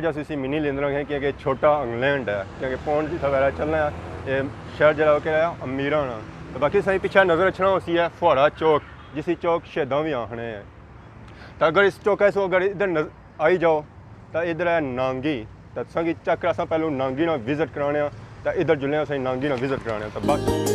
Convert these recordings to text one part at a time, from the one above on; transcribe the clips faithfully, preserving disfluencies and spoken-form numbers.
اسی اسی منی لیندرا ہیں، کیونکہ چھوٹا انگلینڈ ہے، کیونکہ پونڈ جتھا وغیرہ چلنا ہے، یہ شہر جڑا کہ ہے امیراں نا۔ تو باقی سائیں پچھے نظر اچھنا اسی ہے فہاڑا چوک، جسی چوک شہداں بھی آخنے ہیں۔ تو اگر اس چوکا سو اگر ادھر نظ-، آئی جاؤ، تو ادھر ہے نانگی۔ تو تساں کی چیک کراساں، پہلو نانگی نا وزٹ کرانے ہاں، تو ادھر جلنے ہاں سائیں نانگی نا وزٹ کرانے ہاں۔ تو بس۔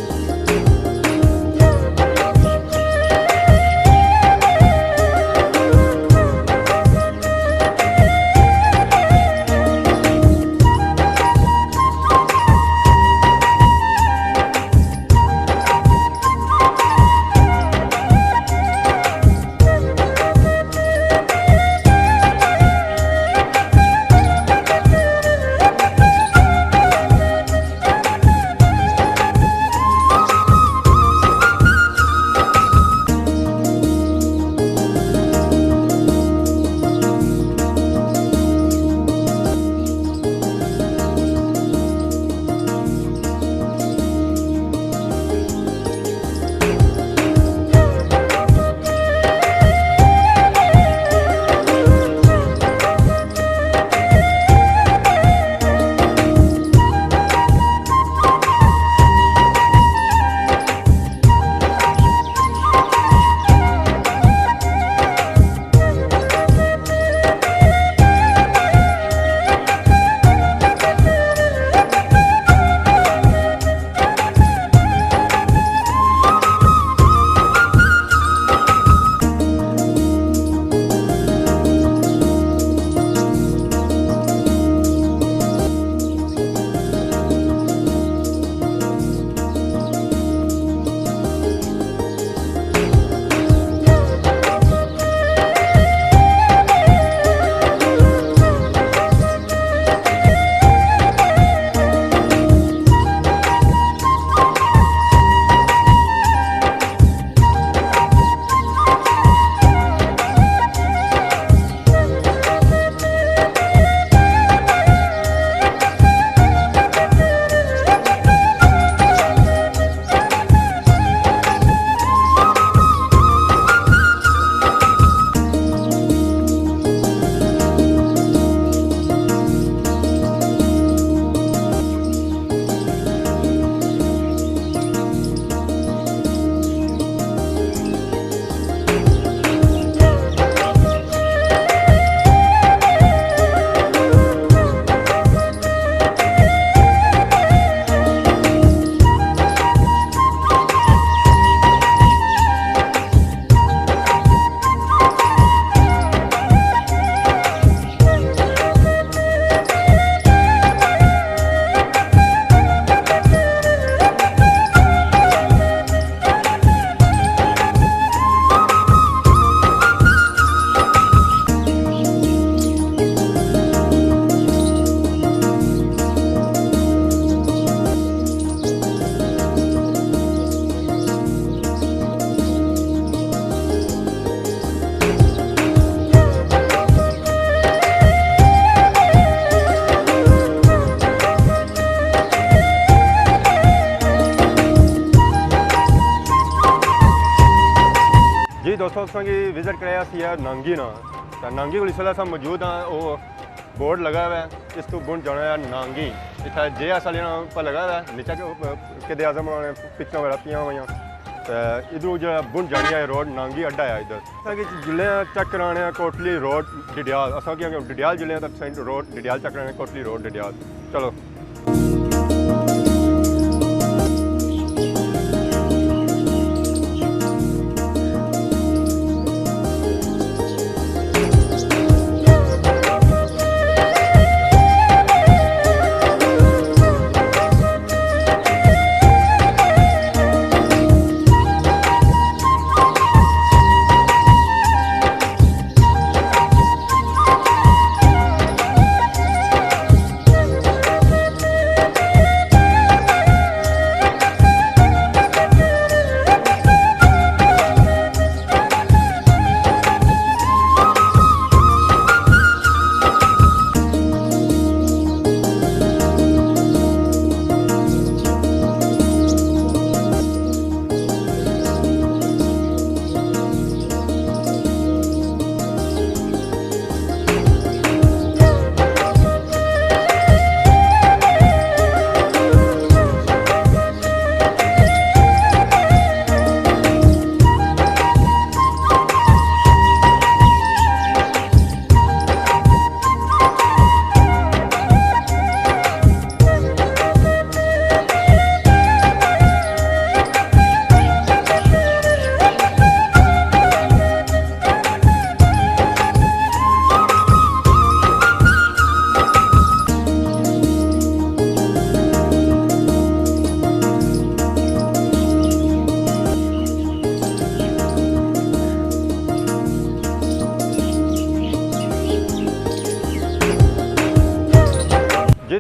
جی دوستو، تساں کی وزٹ کرایا سی ہے نانگی نا۔ تے نانگی کول اس ویلے اساں موجود ہاں، او بورڈ لگا ہوا ہے، اس تو بن جانا ہے نانگی۔ اتھا جے ایس آلیاں پر لگا ہوا ہے، نیچے قائد اعظم ہوراں نے پکچراں وغیرہ پیاں ہوئیاں۔ تے ادھروں جیڑا بن جانی ہے روڈ نانگی اڈا ہے ادھر۔ اساں کی جلے آں چیک کرانے آں کوٹلی روڈ ڈڈیال۔ اساں کی ڈڈیال جلے آں تے سائیں روڈ ڈڈیال چیک کرانے، کوٹلی روڈ ڈڈیال۔ چلو۔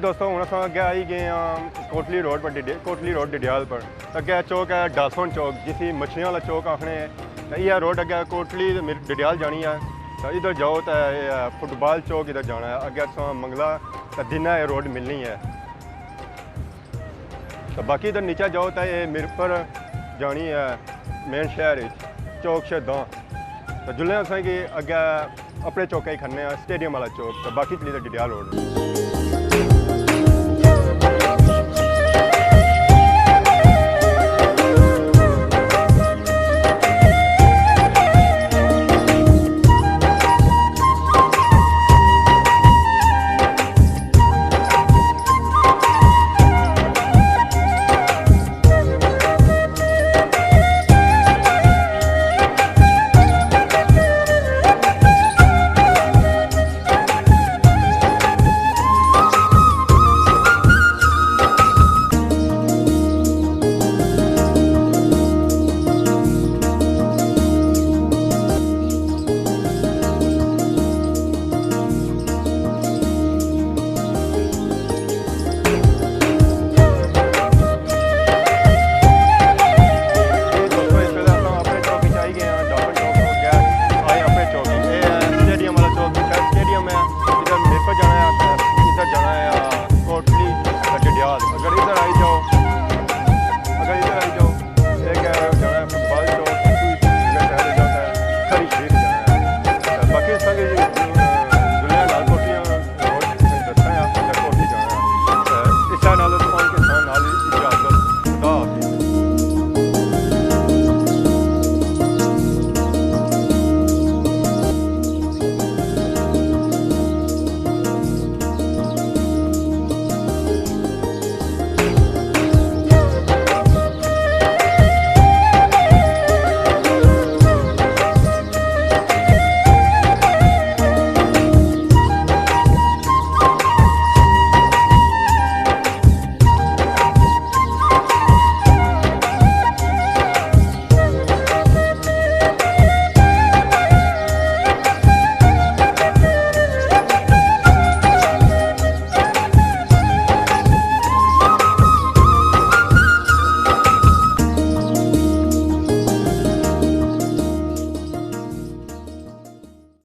دوستو، ہن اساں اگے آئی گئے ہاں کوٹلی روڈ پر، ڈڈی-، کوٹلی روڈ ڈڈیال پر۔ اگے چوک ہے ڈالسن چوک، جسی مچھلیاں والا چوک آخنے ہیں۔ تے یہ روڈ اگے کوٹلی تے مر-، ڈڈیال جانی ہے۔ تے ادھر جاؤ تے یہ فٹ بال چوک ادھر جانا ہے۔ اگے اساں منگلا تے دینا یہ روڈ ملنی ہے۔ تے باقی ادھر نیچے جاؤ تے یہ میرپور جانی ہے مین شہر وچ، چوک شداں۔ تے جلنے اساں کہ اگے اپنے چوکے ہی کھڑنے ہیں، سٹیڈیم والا چوک، تے باقی چلی تے ڈڈیال روڈ۔